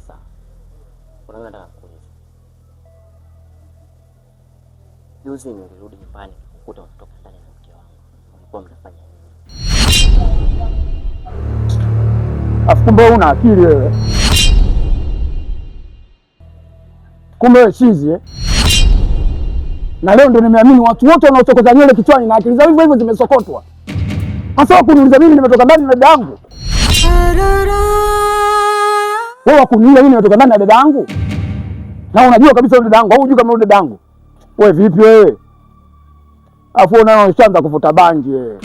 Sawa. Kuna nini nataka kukuuliza. Juzi nilirudi nyumbani nikakukuta unatoka ndani na mke wangu. Mlikuwa mnafanya nini? Afu kumbe wewe una akili wewe. Kumbe wewe chizi eh? Na leo ndio nimeamini watu wote wanaochokoza nywele kichwani na akili zao hivyo hivyo zimesokotwa. Hasa wakuniuliza mimi nimetoka ndani na dada yangu. Wewe wakuniuliza mimi nimetoka ndani na dada yangu? Na unajua kabisa yule dada yangu, au hujui kama yule dada yangu? Wewe vipi wewe? Afu unaona ushaanza kuvuta bangi wewe.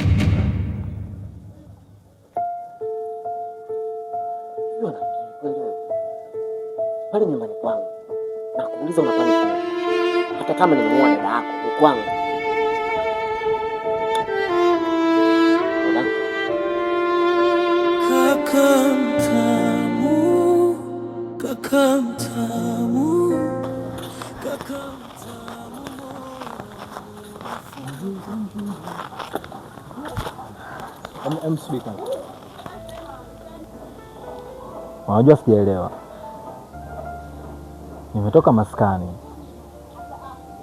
Wewe una akili kweli wewe? Pale nyumbani kwangu. Nakuuliza unafanya nini? Hata kama nimemuoa dada yako, ni kwangu. Unaona? Kaka mtamu, kaka mtamu, kaka mtamu. Subiri kwanza. Unajua sijaelewa. Nimetoka maskani,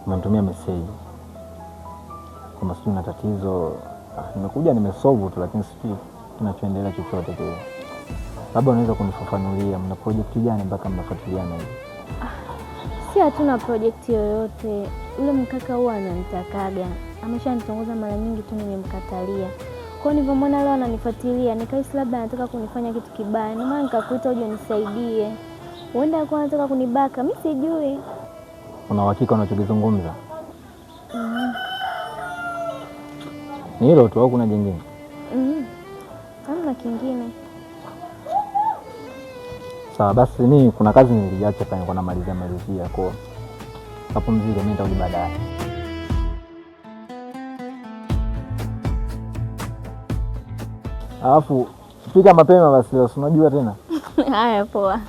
umenitumia meseji kwamba sijui na tatizo. Nimekuja nimesolve tu, lakini sijui kinachoendelea chochote kile. Labda unaweza kunifafanulia, mna project gani mpaka mnafuatiliana hivi? Si hatuna project yoyote. Yule mkaka huwa ananitakaga, ameshanitongoza mara nyingi tu, nimemkatalia. Kwa hiyo nilivyomwona leo ananifuatilia, nikahisi labda anataka kunifanya kitu kibaya, ndio maana nikakuita uje unisaidie. Huenda alikuwa anataka kunibaka, mi sijui. Una uhakika unachokizungumza? Mm. Ni hilo tu au kuna jingine? Mm. Hamna kingine. Sawa basi, mimi kuna kazi niliacha pale, nilikuwa namalizia malizia, kwa kapumzike, mimi nitarudi baadaye. Alafu fika mapema basi leo, si unajua tena. Haya, poa.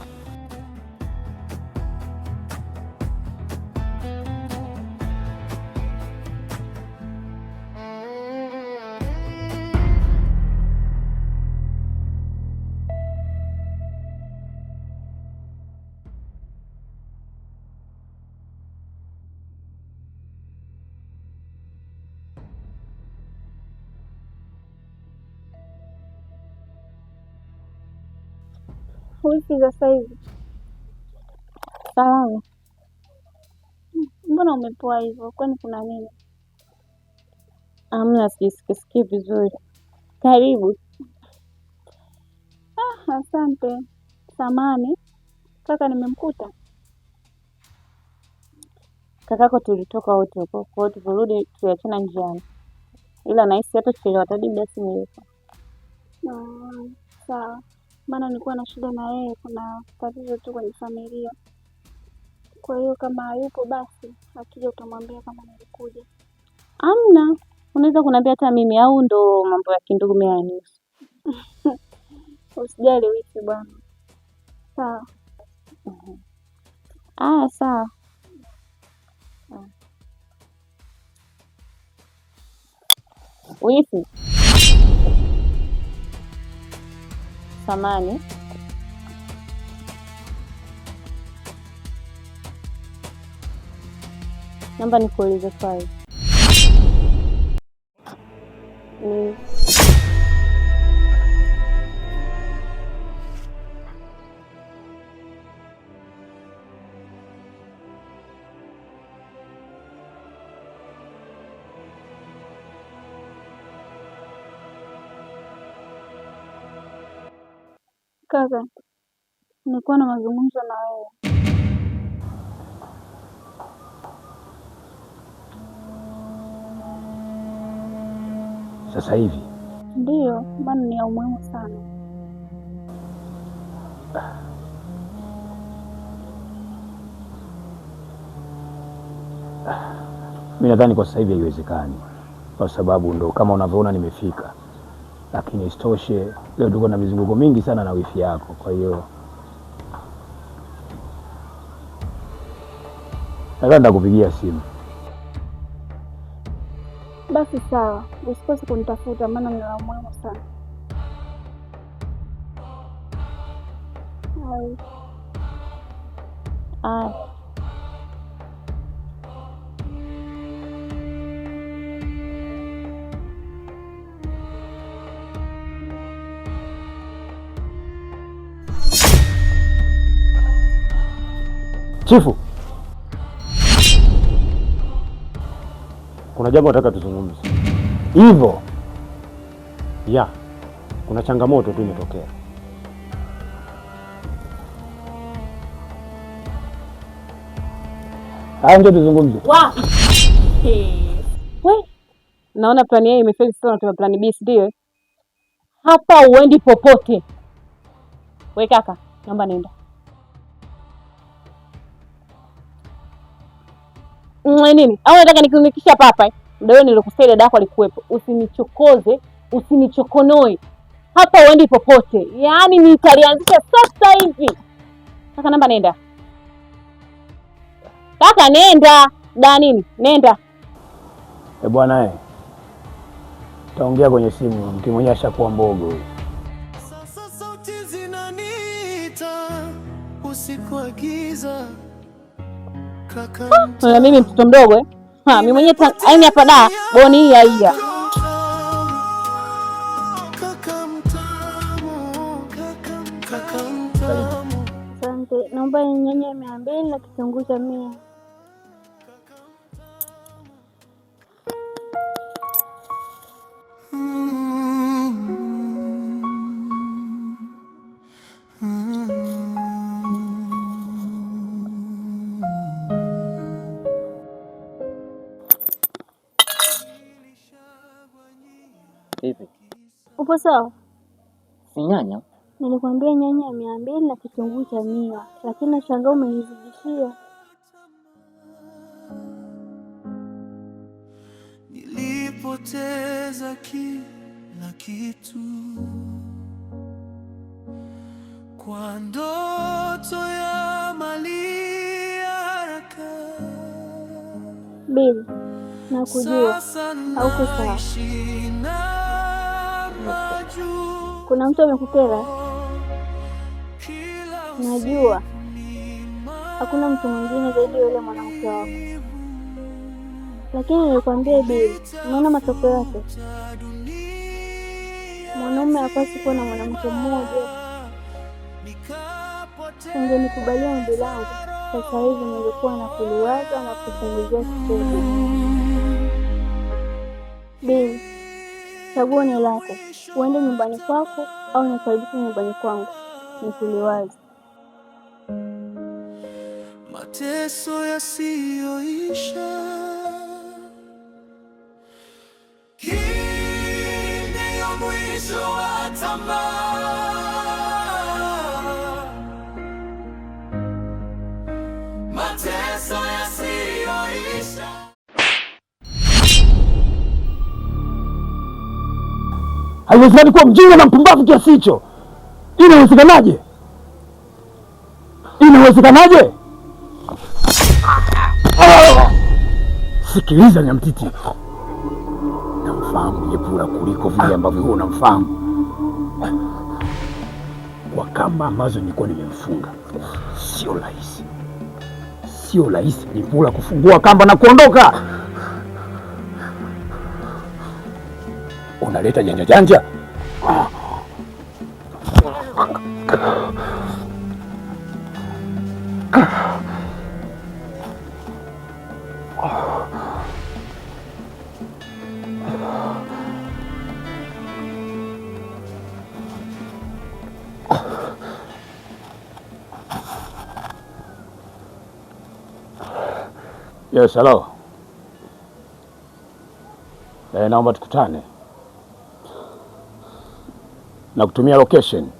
Wiki za saizi? Salama. Mbona umepoa hivyo? Kwani kuna nini? Amna, sijisikii vizuri. Karibu. Ah, asante. Samani kaka, nimemkuta Kakako tulitoka wote huko, kwa hiyo tulivyorudi tuliachana njiani, ila nahisi hata chelewa tadi muda si mrefu. Sawa, maana nilikuwa na shida na yeye, kuna tatizo tu kwenye familia. Kwa hiyo kama hayupo basi akija utamwambia kama nilikuja. Amna, unaweza kuniambia hata mimi au ndo mambo ya kindugu mimi hayanihusu? Usijali wiki bwana. Sawa. Ah, sawa. Wifi, samani, naomba nikuulize swali. Ni Kaka, nilikuwa na mazungumzo na wewe. Sasa hivi Ndiyo, maana ni ya umuhimu sana. mi nadhani kwa sasa hivi haiwezekani, kwa sababu ndo kama unavyoona nimefika, lakini isitoshe leo tuko na mizunguko mingi sana na wifi yako, kwa hiyo nadhani nitakupigia simu. Basi sawa, usikose kunitafuta maana ni la umuhimu sana. Hai. Aya. Chifu, Kuna jambo nataka tuzungumze. hivyo Ya, kuna changamoto tu imetokea. Haya, ndio tuzungumze. We, naona plani A imefeli sasa unataka plani B, si ndio? Hapa uendi popote. We kaka, naomba nenda. Nini? Au nataka nikunikisha papa? Muda huo nilikusaidia dada yako alikuwepo. Usinichokoze, usinichokonoe. Hapa uendi popote. Yaani nitalianzisha sasa hivi. Kaka, naomba nenda. Kaka nenda. Da nini? Nenda. Eh bwana eh. Taongea kwenye simu, mtu mwenyewe ashakuwa mbogo huyu. Sasa sauti zinaniita usiku wa giza, kaka. Na mimi mtoto mdogo eh? Ha, mimi mwenyewe yaani hapa da boni hii haiya. Kaka mtamu, kaka mtamu. Asante. Naomba nyanya 200 na kitunguu cha 100. Vipi? Upo sawa? Si nyanya? Nilikwambia nyanya ya 200 na kitunguu cha 100, lakini nashangaa umenizidishia. Nilipoteza kila kitu kwa ndoto ya mali ya haraka. Bili, nakujua Sasa hauko sawa. naishi na majuto. Kuna mtu amekukera? Kila Najua usiku ni hakuna mtu mwingine zaidi ya yule mwanamke wako, maumivu. lakini nilikwambia Bili, unaona matokeo yake. Mwanaume hapaswi kuwa na mwanamke mmoja. Ungenikubalia ombi langu sasa hivi ningekuwa na kuliwaza na kupunguzia kidogo. Bili, chaguo ni lako, uende nyumbani kwako au nikaribishe nyumbani kwangu nikuliwaze. Mateso yasiyoisha. Hii ndiyo mwisho wa tamaa. Mateso yasiyoisha. Haiwezekani kuwa mjinga na mpumbavu kiasi hicho. Inawezekanaje? Inawezekanaje? Ah! Sikiliza Nyamtiti, namfahamu Nyepula kuliko vile ambavyo wewe unamfahamu. Kwa kamba ambazo nilikuwa nimemfunga, sio rahisi, sio rahisi Nyepula kufungua kamba na kuondoka. Unaleta janja janja. Yes, hello. Naomba tukutane na kutumia location.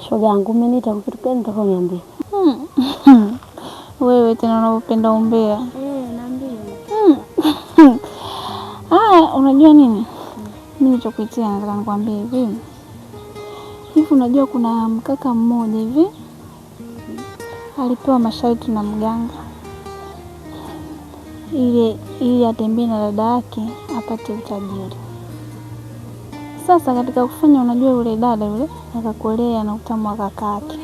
Shoga yangu, umeniita kwa kitu gani? Nataka uniambie. Wewe tena unavyopenda umbea. Eh, niambie. Haya, unajua nini? Mimi nilichokuitia nataka nikwambie hivi. Hivi unajua kuna mkaka mmoja hivi alipewa masharti na mganga. ili atembee na dada yake apate utajiri. Sasa katika kufanya, unajua yule dada yule akakolea na utamu wa kakake.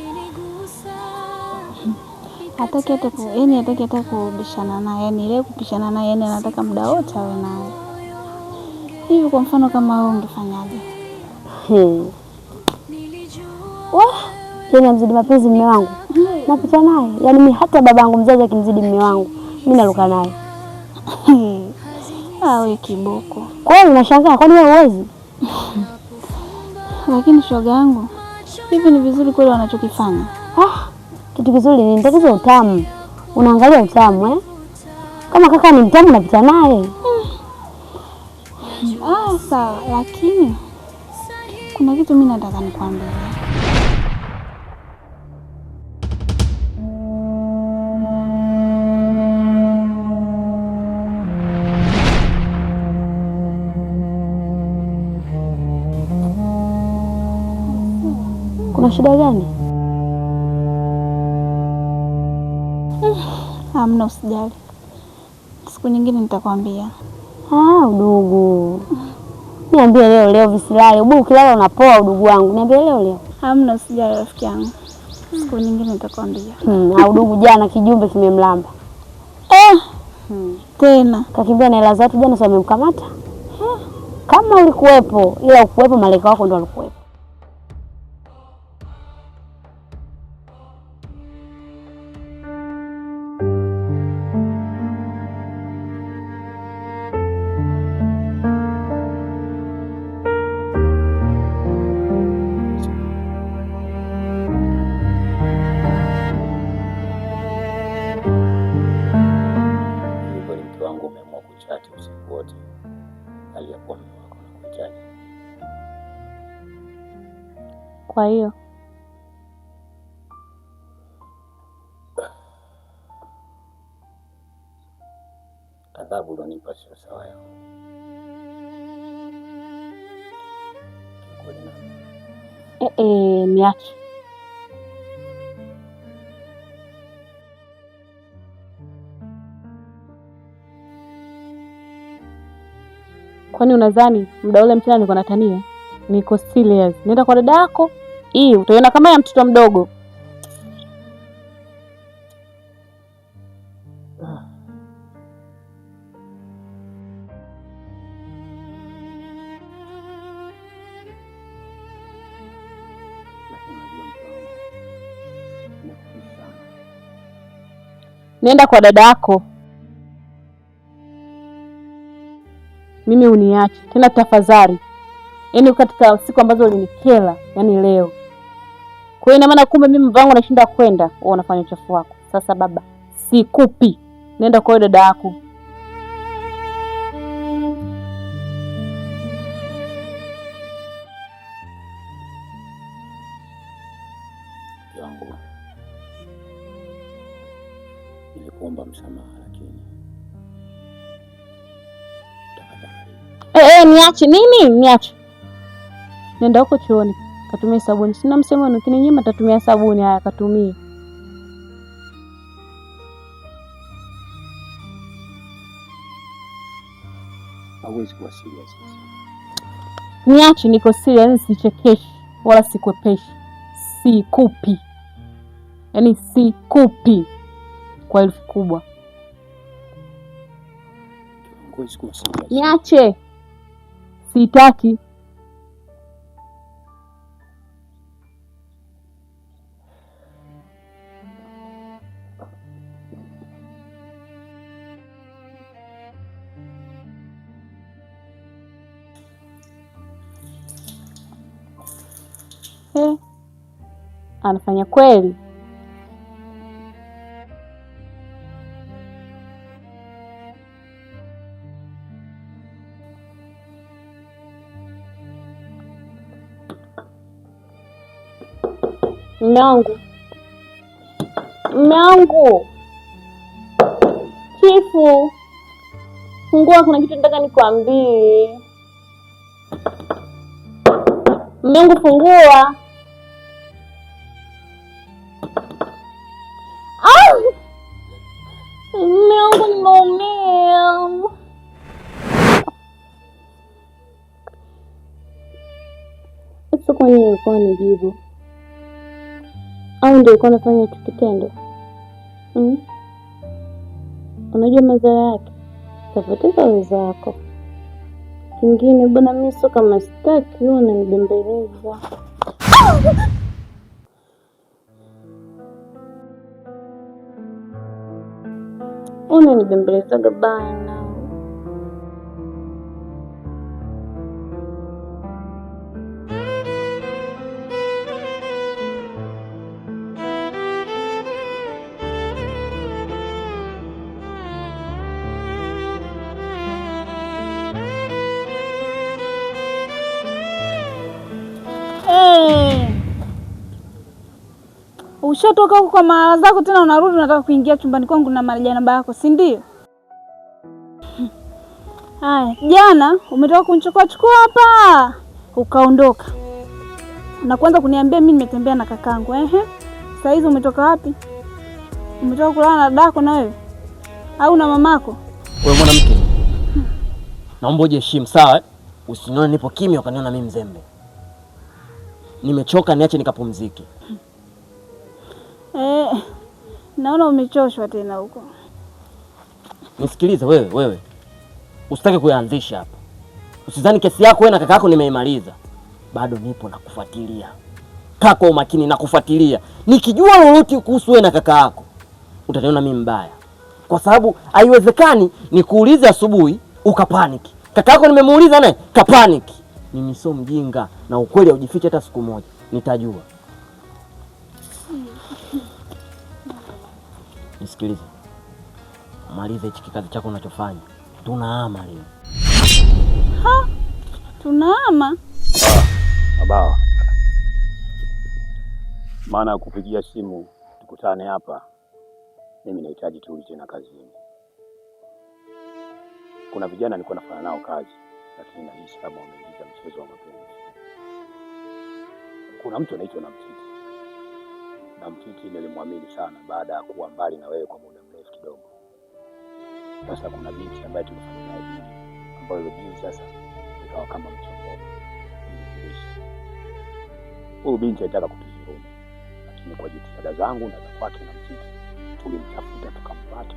Hataki hata yani hataki hata kubishana naye, yani ile kupishana naye, yani anataka muda wote awe naye. Hivi kwa mfano kama wewe ungefanyaje? Wah, yeye amzidi mapenzi mume wangu. Napita naye. Yaani mimi hata babangu mzazi akimzidi mume wangu, mimi naruka naye. Ah, wewe kiboko. Kwani unashangaa kwani wewe huwezi? Lakini shoga yangu, hivi ni vizuri kweli wanachokifanya? Ah, kitu kizuri ni tatizo utamu. Unaangalia utamu eh? Kama kaka ni mtamu napita naye. Ah, sawa, lakini kuna kitu mimi nataka nikwambie. Kuna shida gani? Hamna, usijali. Siku nyingine nitakwambia. Ah, udugu. Niambie leo leo visilale. Ubu ukilala unapoa udugu wangu. Niambie leo leo. Hamna, usijali rafiki yangu. Siku nyingine nitakwambia. Udugu jana kijumbe kimemlamba. Tena kakimbia na hela zake jana, sio amemkamata. Kama ulikuwepo, ila ukuwepo malaika wako ndo alikuwepo. Kwa hiyo adhabu ulionipa sio sawa yao. Niache. Kwani unadhani muda ule mchana niko natania? Niko serious. Nenda kwa dada yako. Hii utaiona kama ya mtoto mdogo. Nenda kwa dada yako. Mimi uniache tena tafadhali. Yaani katika siku ambazo ulinikela, yani leo. Kwa hiyo ina maana kumbe mimi mvangu nashinda kwenda, wewe unafanya uchafu wako. Sasa baba, sikupi. Nenda kwa dada yako. Wangu, nilikuomba msamaha lakini tafadhali. Niache nini? Niache. Nenda huko chooni, katumie sabuni. Sina msemo ukininyima tatumia sabuni. Haya, katumie. Hauwezi kuwa serious sasa. Niache, niko serious, sichekeshi wala sikwepeshi. Sikupi. Yaani sikupi kwa elfu kubwa. Huwezi kuwa serious. Niache. Sitaki. Anafanya kweli. Mume wangu, mume wangu, chifu, fungua, kuna kitu nataka nikwambie. Mume wangu, fungua. Mume wangu, nimeumia. wangu. Sasa kwa nini ulikuwa unijibu? Au ndio ulikuwa unafanya hicho kitendo? Mm? Unajua madhara yake? Utapoteza uwezo wako. Kingine bwana, mimi sio kama sitaki, wewe unanibembeleza. Unanibembelezaga bana. Hey. Ushatoka huko kwa mahala zako tena unarudi unataka kuingia chumbani kwangu na majanaba yako, si ndio? Haya, jana umetoka kunichukua chukua hapa ukaondoka na kuanza kuniambia mimi nimetembea na kakangu. Ehe, saa hizi umetoka wapi? Umetoka kulala na dadako na wewe au na mamako? Wewe mwanamke, naomba ujiheshimu, sawa? Usinione nipo kimya ukaniona mimi mzembe. Nimechoka, niache nikapumzike. Naona umechoshwa tena huko. Nisikilize wewe, wewe usitake kuyaanzisha hapa. Usizani kesi yako wewe na kaka yako nimeimaliza. Bado nipo na kufuatilia. Kaa kwa umakini na kufuatilia. Nikijua lolote kuhusu wewe na kaka yako, utaniona mimi mbaya, kwa sababu haiwezekani nikuulize asubuhi ukapaniki. Kaka yako nimemuuliza naye kapaniki. Mimi sio mjinga na ukweli haujifichi hata siku moja, nitajua. Nisikilize, maliza hichi kikazi chako unachofanya, tunahama leo. Ha, tunahama? Mabawa, maana ya kupigia simu tukutane hapa, mimi nahitaji turudi tena kazini. Kuna vijana nilikuwa nafanya nao kazi, lakini nahisi kama wameingiza mchezo wa mapenzi. Kuna mtu anaitwa Namtiti. Namtiti nilimwamini sana baada ya kuwa mbali na wewe kwa muda mrefu kidogo. Sasa kuna binti ambaye tulifanya naye dili, ambayo ile dili sasa ikawa kama mchongo. Huyu binti alitaka kutudhulumu, lakini kwa jitihada zangu na za kwake Namtiti tulimtafuta tukampata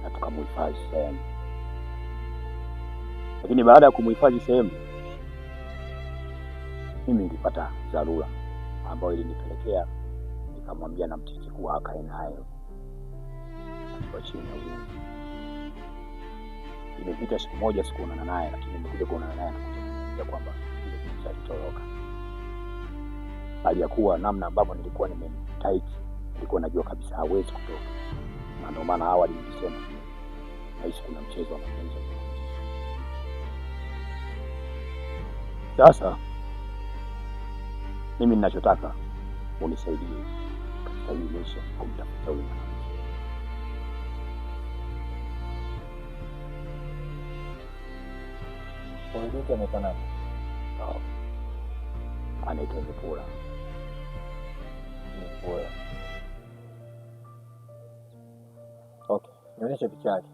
na tukamuhifadhi sehemu. Lakini baada ya kumuhifadhi sehemu, mimi nilipata dharura ambayo ilinipelekea nikamwambia Namtiti kuwa akae naye akiwa chini ya ulinzi. Imepita siku moja sikuonana naye, lakini nimekuja kuonana naye na kuja kwamba yule binti alitoroka. Hali ya kuwa namna ambavyo nilikuwa nimemtight, nilikuwa najua kabisa hawezi kutoka, na ndio maana awali nilisema nahisi kuna mchezo wa mapenzi. Sasa mimi ninachotaka unisaidie katika hii mission kumtafuta huyu mwanamke. Huyu binti anaitwa nani? Oh, anaitwa Zipura. Zipura. Okay, nionyeshe picha yake.